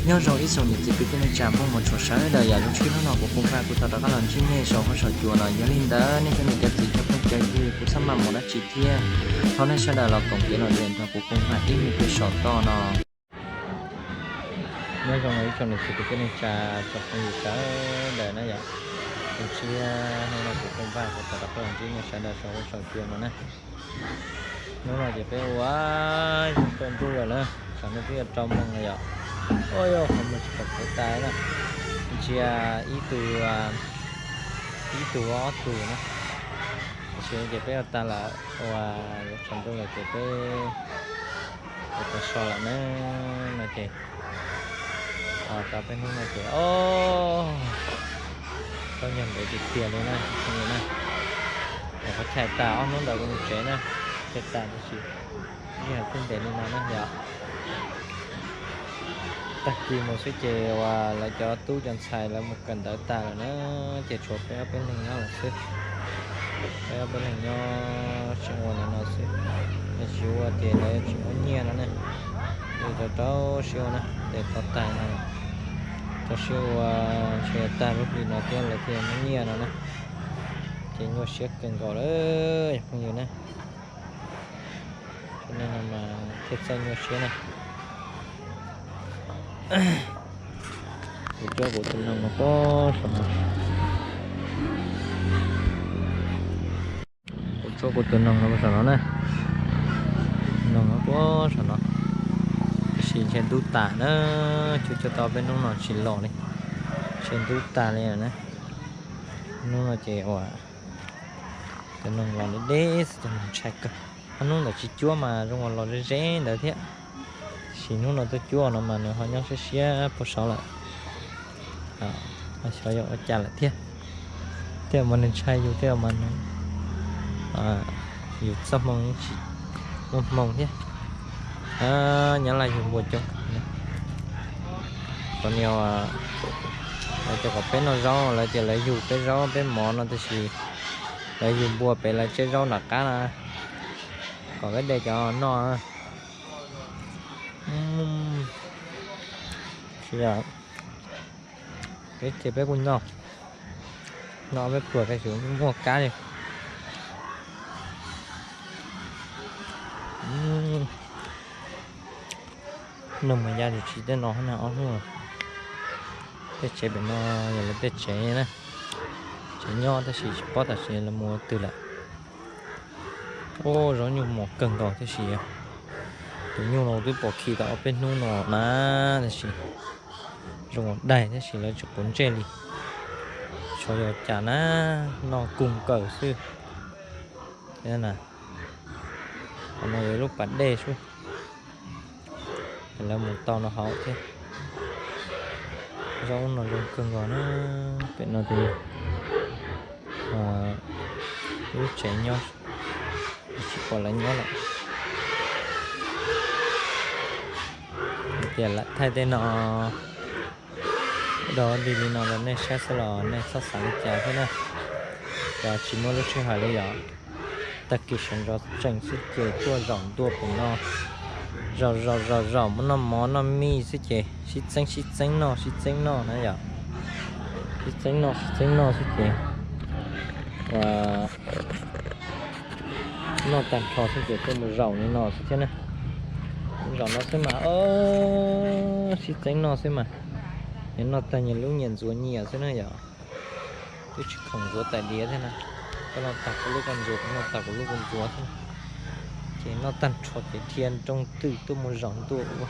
Nyob zoo ib tsoom niam txiv kwv tij neej tsa Hmoob mos tshua sawv daws, yog lub sij hawm no kuv Koos Vaj kuj tau rov qab los ntsib nej saum huab saum cua no. Yog li ntawd nej cov niam cov txiv cov phooj cov ywg, kuv txhob maj mus dab tsi thiab, thov nej sawv daws los koom kev los nrog kuv Koos Vaj ib mus pem saum toj no. Nyob zoo ib tsoom niam txiv kwv tij neej tsa tsoom phooj ywg sawv daws na yom. Tus tsiab hnub no kuv Koos Vaj kuj tau rov qab los ntsib nej sawv daws saum huab saum cua no na. Hnub no ces peb ua yeej tsaus ntuj lawm na, tsam no twb yuav rau moos lawm yom. Ua yog qhov muag tsis pom kev tas na, ntsia ib tug, ib tug ob tug na. Tam sim no ces peb ua tag lawm, ua yuav tsaus ntuj lawm ces peb ua tau so lawm na. No ces tau peb hnub no ces o, tau nyuag ntev tiag tiag li na, li na. Qhov chaw tas ob hnub ntawd kuv mus tsev na, chaw tas tab sis yeej hais tias ntev li no na yom. Tag kis mus xwb ces uas lawv cov tub cov ntxhais lawv mus kawm ntawv tas lawm na, ces tshuav peb ob peb leeg nyob lawm xwb. Peb ob peb leeg nyob tseem ua ntawm no xwb, yog tsis ua ces lawv tsis muab nyiaj no ne. Ces rau rau siab ua na, ces tau tag no, rau siab ua, ntshe tag lub hlis no thiab lawv thiaj muab nyiaj no na. Ces nyuaj siab kawg nkaus lawm phooj ywg na. Tsev neeg no mas thiaj txawj nyuaj siab na. Kuv tsuab kuv tus noog no puag saum no. Kuv tsuab kuv tus noog no puag saum no na. Noog no puag saum no. Tab sis ntshe ntub tas na, cuab cuab tau peb hnub no tsis los li, ntshe ntub tas li na. Hnub no ces uas tus noog los deb deb xwb, tus noog ntshai kawg. Ob hnub ntawd tsis cuab mas zoo uas los ze ze ntawd thiab. Tab sis hnub no tuaj cuab no mas nws ho nyob siab siab puag saud lawm. Xyov yog ua cas lawm thiab, thiaj mas nws ntshai yus thiab mas nws, yus txoj hmoo tsis muaj hmoo thiab. Nyob Laj yug npua coob, cov niag, lawv cov kom peb noj zaub lawv ces lawv yug peb zaub peb mov no tab sis lawv yug npua pem lawv tseb zaub nram qab na, kom peb de cov noj. Peb ces peb kuj noj, noj peb pluag tab sis muaj kab li. Noj mas ya tsis tsis tej no na, ob hnub. Tej tsev pem no yog lawv tej tsev na, tsev nyob tab sis tsis paub tam sim lawv mus ua twg lawm. Ua zaub nyuj mos kawg nkaus tab sis tus nyuj no twb pom khi tau ob peb hnub no na, tab sis zoo ua daig tab sis lawv tsis quav ntsej li. Xyov yog cas na, noj kug kawg xwb. Qhov no yog lub pas dej xwb, lawv mus tau no hauv thiab. Zaub no zoo kawg nkaus na, pem no ces lub tsev nyob tsis pom lawv nyob lawm. Hais tias lam thaij tej no dog dig li no rau nej saib xwb los nej txhob xav li cas thiab na. Cov tsis muaj lub sij hawm li yom, tag kis sawv ntxov tsees xwb ces tuaj zaum ntua pem no, zaum zaum zaum zaum muab noj mov noj mij xwb ces sib txeeb sib txeeb noj sib txeeb noj na yom. Sib txeeb noj sib txeeb noj xwb ces noj tag nrho xwb ces tuaj mus zaum li no xwb thiab na. Zaum no xwb mas, sib txeeb noj xwb mas, nyias noj tag nyias lub nyias ntxuav nyias xwb na yom. Twb tsis khoom ntxuav tais diav thiab na, koj noj tag kuv lub koj ntxuav, kuv noj tag kuv lub kuv ntxuav xwb. Ces noj tag nrho ces dhia nroo twm tuaj mus zaum ntua ua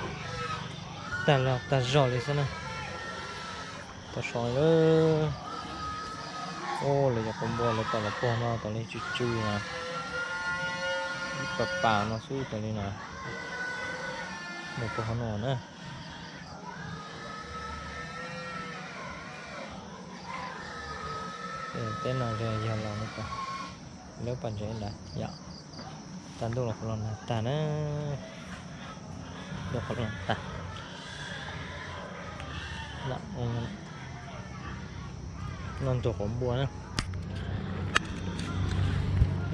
tag los tag zog li xwb na. Tau so lawm. Lawv cov quav npua lawv tom los pog no tom li tsw tsw no, ib pas pas no xwb tom li no, mus pog no na. Teb no yog los lawv pas ntsev ntawd yom. Tag ntuj los qhov los nag tag na, qhov los tag. Noj ntug quav npua na.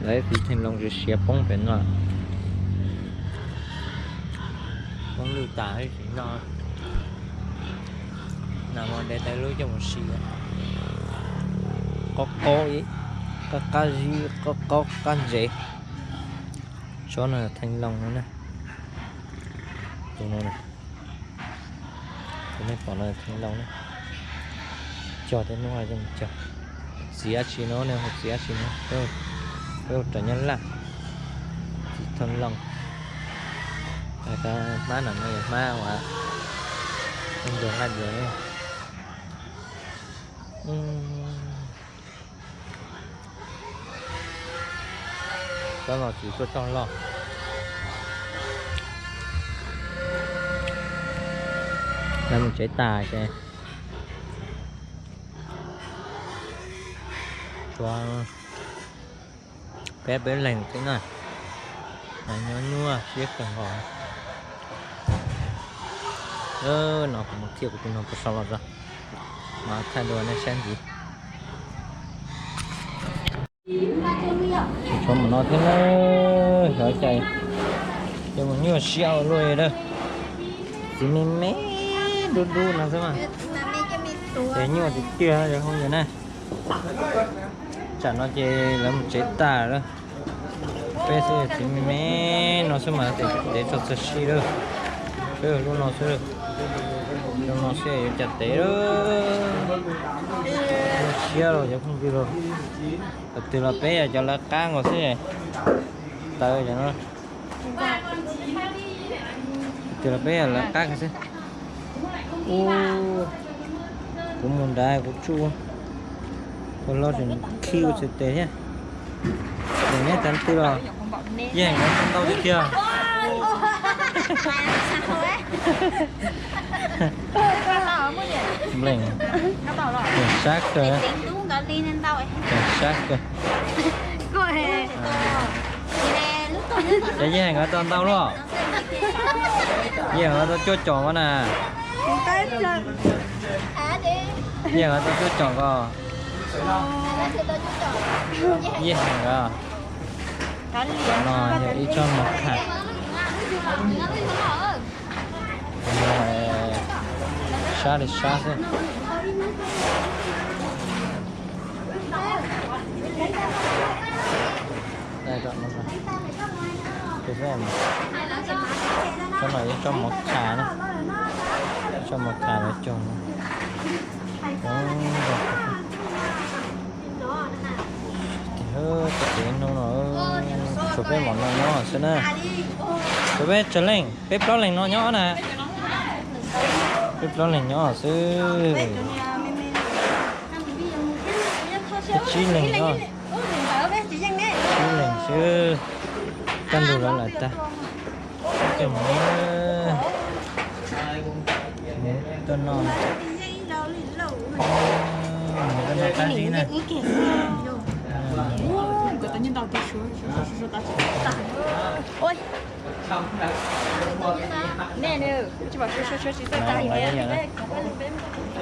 Lawv tiv theej loo siav siav poob pem no, poob lwj tas ib sim no. Nte tau lub coj mus sim. Qaub qaub ib, qab qab zib, qaub qaub qab ntsev. Tsob no theej loo no na. Tus no na, tus nej pom no theej loo na. Cog tej hnub coj mus cog. Txiv dab tsi no ne, txiv dab tsi no, peb hu rau nyob laj, txiv theej loo. Hmab no no yog hmab uas ncaug nqaij dua. Tsob no tsis tuaj tsoog loj. Lawv mus tsev tas ces tshuav peb peb leeg xwb na. Mas nyuaj nyuaj siab kawg nkaus. No kuv mus thiaj kuv tus no puas sau los tso, mas thaij dua nej saib ntxiv. Tshuav mus no thiab na, xyov cas ces mus nyuaj siab ua luaj li lawm. Txiv me me dub dub no xwb mas, ces nyuaj tiag tiag yog hu yog na. Tsam no ces lawv mus tsev tas lawm. Peb xwb txiv me me no xwb mas tev txog txog si lawm. Peb lub no xwb, lub no xwb yuav cas tev lawm. Nyuaj siab los cov phooj ywg los. Thaum twg los peb yog cov lawv qab nkaus xwb. Tawv cov no. Thaum twg los peb yog lawv qab nkaus xwb. Ub, kuv mus nrad kuv tsuj ua hlau tseem khi ua txhais tes thiab. Neb tas twg los yeej heev tau ntau tiag tiag. Nplees, sab kawg, sab kawg. Ces yeej heev tau ntau luaj. Yeej heev tau cuaj caum ko na. Yeej heev tau cuaj caum ko. Yeej heev ko. No yog ib tsob mov kham. Sab li sab xwb. Tsob no yog tsob mov kham na, tsob mov kham lawv cog no. Txog peb mam no nyob xwb na. Txog peb tsawg leej? Peb plaub leeg no nyob na. Peb plaub leeg nyob xwb. Peb tsib leeg nyob, tsib leeg xwb. Kaj ntug lawv lawm tag. Coj mus tuaj noj, mus tuaj noj qab zib na.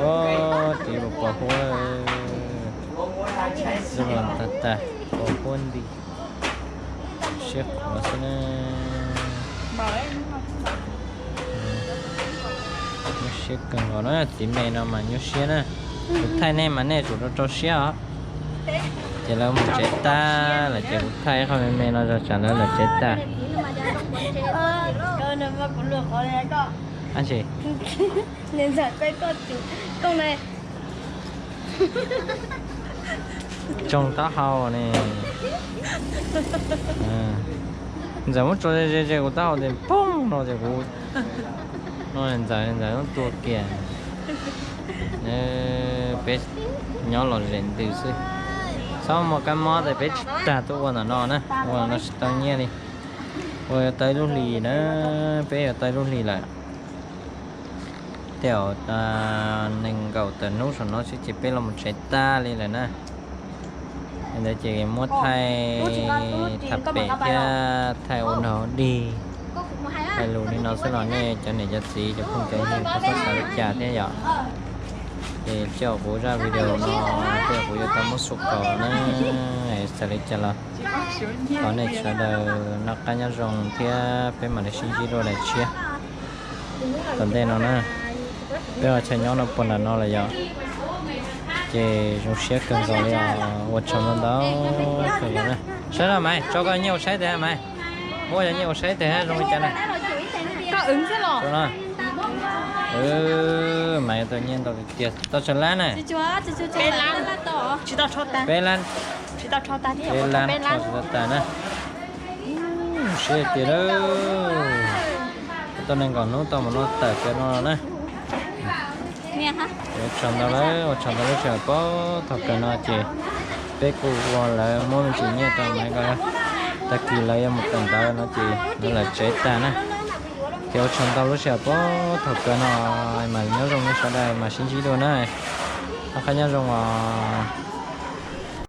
Ub, tib pos huab, tag tag pos huab nti. Siab qhuav xwb na. Nyuaj siab kawg nkaus na, txiv me no mas nyuaj siab na. Kuv thaij nej mas nej tsum rau rau siab os. Ces lawv mus tsev tag lawm ces kuv thaij qhov me me no rau tsam lawv lawm tsev tag. Tsoog taub hau ne. Ntxawm muab tso ze ze kuv taub hau ces poob no ces kuv no ntxawm ntxawm tua kiag. Peb nyob los zem ntws xwb, txhob muaj kab mob ces peb tsis tag tuaj ua ntawm no na, ua ntawm no tsis tau nyiaj li. Ua yuav tau ib lub hlis na, peb yuav tau ib lub hlis lawm. Tej zaum nees nkaum tawm hnub saum no xwb ces peb los mus tsev tag li lawm na. Li ntawd ces muab thaij tham pem thiab thaij ua nrog dig, hais lus li no xwb los nej cov niam cov txiv cov phooj cov ywg txhob xav li cas thiab yom. Ces coj kuv zaj video no, tej zaum kuv yuav tau muab xu kaus na, xav li cas los thov nej sawv daws noj qab nyob zoo thiab peb mam li sib ntsib dua daim tshiab tom ntej no na. Peb ua chaw nyob no puag nram no lawm yom. Ces zoo siab kawg nkaus li os, ua tsaug ntau ntau kawg nkaus na. Saib no Maiv, tso koj nyiaj ua saib tes Maiv. Muab cov nyiaj ua saib tes zoo li cas na. Koj wb xwb los? Maiv tau nyiaj ntau tiag tiag, tau tsawg lab na? Peb lab. Peb lab tsis tau tas na. Siab tiag lawm. Tau nees nkaum hnub tau mus no tawm pem no na. Ua tsaug ntau lawm, ua tsaug ntau lub sij hawm puag thaum kawg no ces peb kuj ua lawv muab me ntsis nyiaj rau Maiv ko. Tag kis lawv yuav mus kawm ntawv no ces lawv lawm tsev tag na. Ces ua tsaug ntau lub sij hawm puag thaum kawg no, mas nyob zoo nej sawv daws mas sib ntsib dua na. Noj qab nyob zoo os.